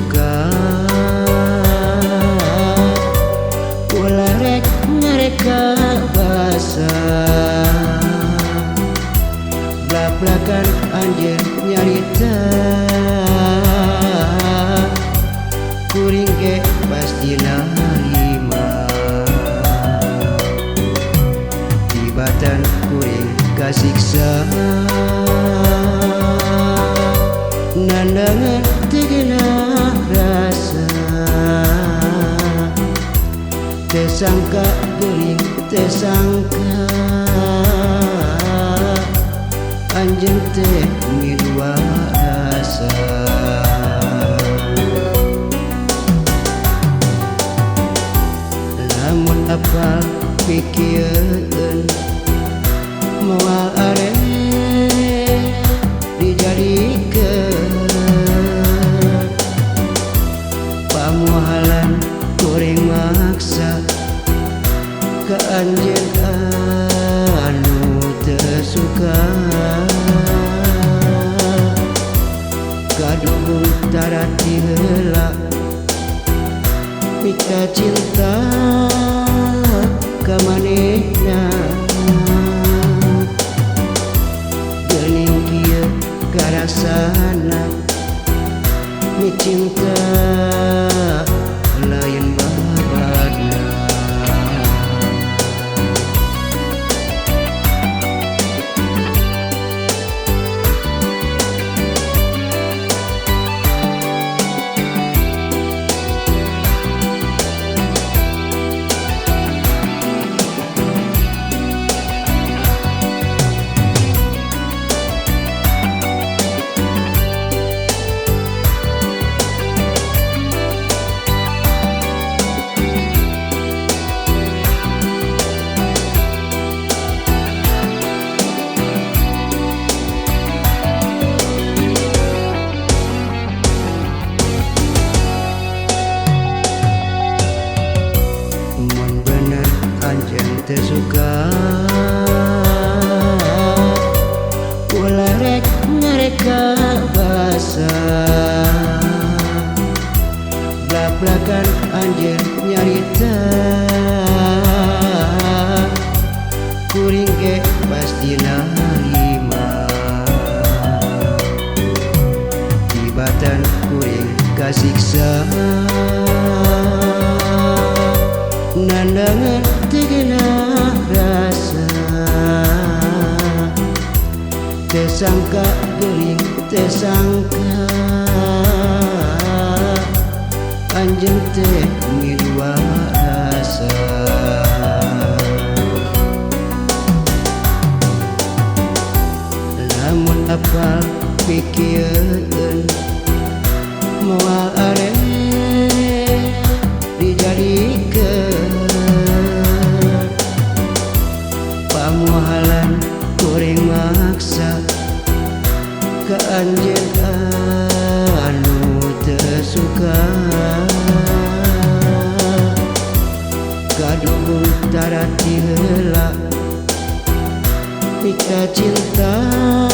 suka ulah rek ngareka basa blak-blakan anjeun nyarita kuring ge pasti narima tibatan kuring kasiksa nandangan teu rasa tesangka geuring tesangka anjeun teh miluar rasa lamun apal pikieun moal are dijadikeun pamuhalan kuring maksa ka anjeun anu teu suka gaduh tarati heula mika cinta ka manehna geuning kieu karasana mi cinta lain babadna. Anjeun teu suka ulah rek ngareka basa blak-blakan anjeun nyarita kuring ge pasti narima tibatan kuring kasiksa nandangan teu rasa tesangka geuring tesangka anjeun teh miluar rasa lamun apal pikieun moal are dijadikeun pamuhalan kuring maksa ka anjeun anu teu suka gaduh tarati heula mika cinta.